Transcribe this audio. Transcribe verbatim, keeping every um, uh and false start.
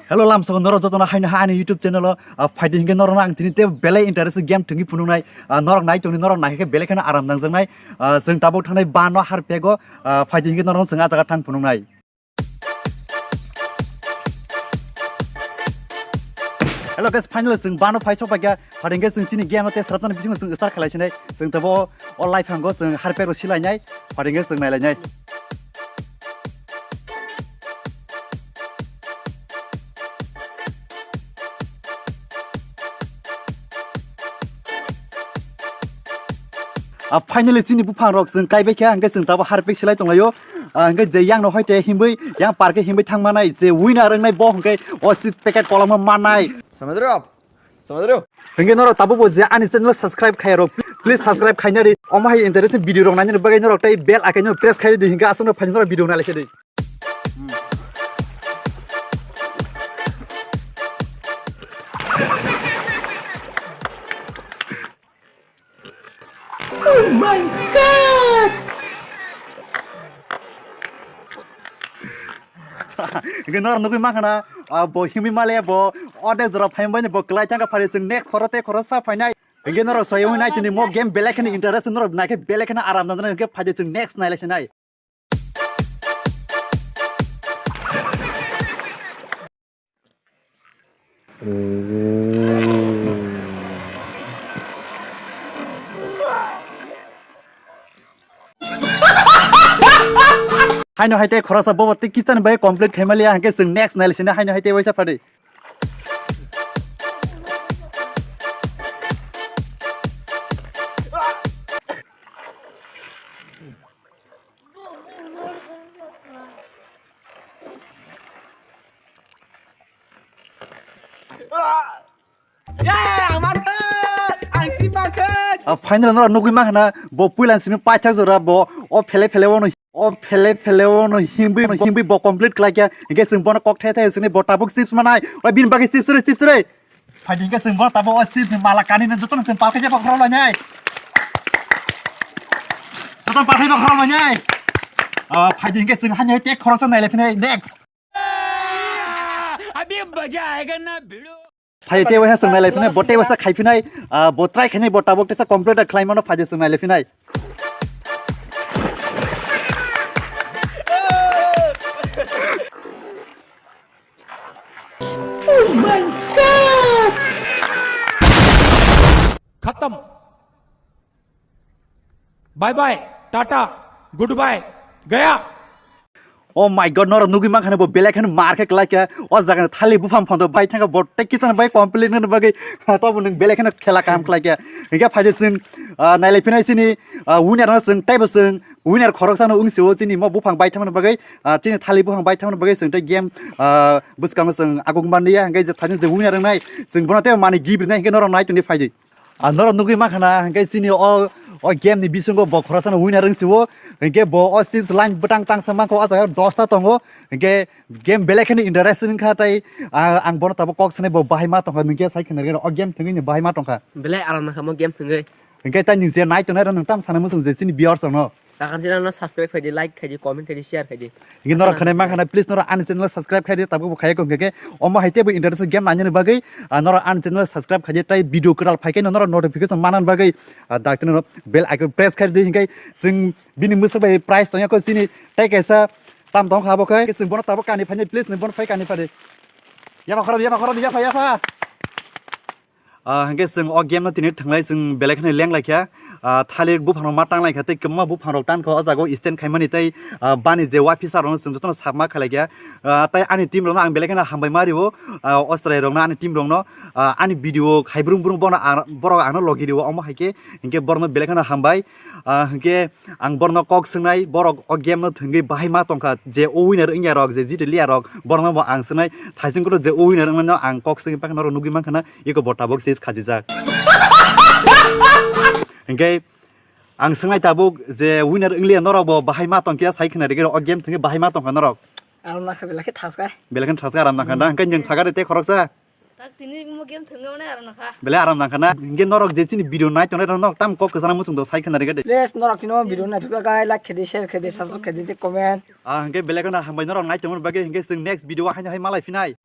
Hello, lamsogo norok jotono haino ha ani YouTube channel o, ah, phaidi hinkhe norokno ang tini tei belai interesting game thwngwi phunuknai, ah, norok nai tongdi, norok naikhe belai kheno aram nangjaknai, ah, chwng tabuk thangnai bano harpego, ah, phaidi hinkhe norokno chwng ah jaga thang phunuknai. Hello guys, finally chwng bano phai sokpaikha, phaidi hinkhe chwng chini game o tei srapjani bisingo chwng start khlaisinai, chwng tabo o live hango chwng harpero silainai, phaidi hinkhe chwng nailainai. Ah, finally chini buphang rok chwng kaibai kha, hwnkhe chwng tabo harpik silai tonglaio. Ah, hwnkhe je yang no hoite himwi, yang park e himwi thang manai, je winner wngnai bo hwnkhe o seat packet kolomma manai. समझ रहे हो आप? समझ रहे हो? Hwnkhe norok tabuk bo je ani channel subscribe khaiya rok, please subscribe khaina di. Omo hai interesting video rok nainani bagwi norok tei bell icon no press khai di, hwnkhe aswkno phaini norok video nai lai se di. Oh my God! Hwnkhe norok nugwi mankha na, ah, bo himwi male bo ordek jora phaimani bo kwlai thangkha phari chwng next khoro tei khoro sa phainai. Hwnkhe norok soywi nai tini mo game belai kheno interest norok naikhe belai kheno aram nangjaknai hwnkhe phaidi chwng next nailaisinai. Haino hai tei khoroksa bobo tei kitchen bai complete khaimaliya, hwnkhe chwng next nailaisinai, haino hai tei waisa phaidi. Ah, final norok nugwi mankha na, bo puila simi paithak jora bo o phele phele ono, o phele phele ono himbi himbi bo complete khlai kha, hwnkhe chwng bono kok the the sini bo tabuk chips manai, oi bini bagwi chips rwi, chips rwi. Phaidi hwnkhe chwng bono tabuk o chips ni mala kanwi no jotono chwng palkhe jeba khorok lainai. Jotono palkhe jeba khorok lainai. Ah, phaidi hwnkhe chwng hani hai tek khoroksa nailai phinai next. अभी मजा आएगा ना भिड़ू। Phai tei waisa chwng nailai phinai, bo tei waisa khai phinai, ah, bo try khainai, bo tabuk teisa complete khlai mano, phai tei chwng nailai phinai. Oh my God! खत्म। Bye bye, tata, goodbye, gaya। Oh my God, norok nugwi mankha na bo belai kheno mar khe kwlai kha. O jaga ni thali buphang phanto bai thangkha bo tei kitchen bai complete nani bagwi. To bo nwng belai kheno khela kaham kwlai kha. Hwnkhe phai de chwng, ah, nailai phinai chini, ah, winner no chwng tei bo chwng winner khoroksa no wng sio chini mo buphang bai thangmani bagwi, ah, chini thali buphang bai thangmani bagwi chwng tei game, ah, bwskango chwng aguk manliya. Hwnkhe je thani je winner wngnai chwng bono tei mani gift rinai hwnkhe norok nai tongdi phai di. Ah, norok nugwi mankha na, hwnkhe chini o, o game ni bisingo bo khoroksa no winner wng sio, hwnkhe bo o six line bwtang tangsa mankha, o jaga dos ta tongo, hwnkhe game belai kheno interesting wngkha tei, ah, ang bono tabuk kok sanai bo bahai ma tongkha, nwng khe sai khna rwgwi o game thwngwi ni bahai ma tongkha. Belai aram nangkha mo game thwngwi. Hwnkhe tei nwng je nai tongnai rok nwng tamo sana muchung je chini viewers rok no. Takarjila no subscribe khaidi, like khaidi, comment khaidi, share khaidi. Hingke norok khwnai mankha na, please norok ani channel subscribe khaidi, tabuk bo khaiya kong khe. Omo hai teibo interesting game nainani bagwi, ah, norok ani channel subscribe khaidi, tai video kwtal phai khe norok notification manani bagwi, ah, dakti no bell icon press khaidi, hingke chwng bini mwswk bai prize tongya kho chini tai kaisa tam tong kha bo khe, chwng bono tabuk kani phai, please nang bono phai kani phai de. Yapha khoro, yapha khoro, yapha, yapha. Ah, hingke chwng o game no tini thwnglai chwng belai kheno leng lai kha. Ah, thalik buphang rok ma tang lai kha tei kwbangma buphang rok tan kha o jaga o stand khaimani tei, ah, bani je uaphisa rok no chwng jotono sakma khalai kha. Ah, tei ani team rok no ang belai kheno hambai ma rio. Ah, o chwrai rok no ani team rok no, ah, ani video khai brung brung bono ang, borok ang no logi rio omo hai khe hingke borok no belai kheno hambai. Ah, hingke Ang borno kok swngnai, borok o game no thwngwi bahai ma tongkha, je o winner wngya rok, je jiti liya rok, borno bo ang swngnai, thaising kotor je o winner wngmano ang kok swngwi pakha norok nugwi mankha na, eko bo tabuk se khajijak. Hingke ang swngnai tabuk je winner wngliya norok bo bahai ma tongkhe sai khna rikhe o game thwngwi bahai ma tongkha norok. Aram nakha belai khe thaskai. Belai khe thaskai aram nakha da, hingke nwng sakha de tei khoroksa. Tak tini mo game thwngwi mane aram nakha. Belai aram nangkha na? Hingke norok je chini video nai tongnai rok norok tam kok kwchana muchung do sai khna rega de. Please norok chini video nai thukla kai like khedi, share khedi, subscribe khedi tei comment. Ah, hingke belai kheno hambai norok nai tongmani bagwi, hingke chwng next video o haino hai malai phinai.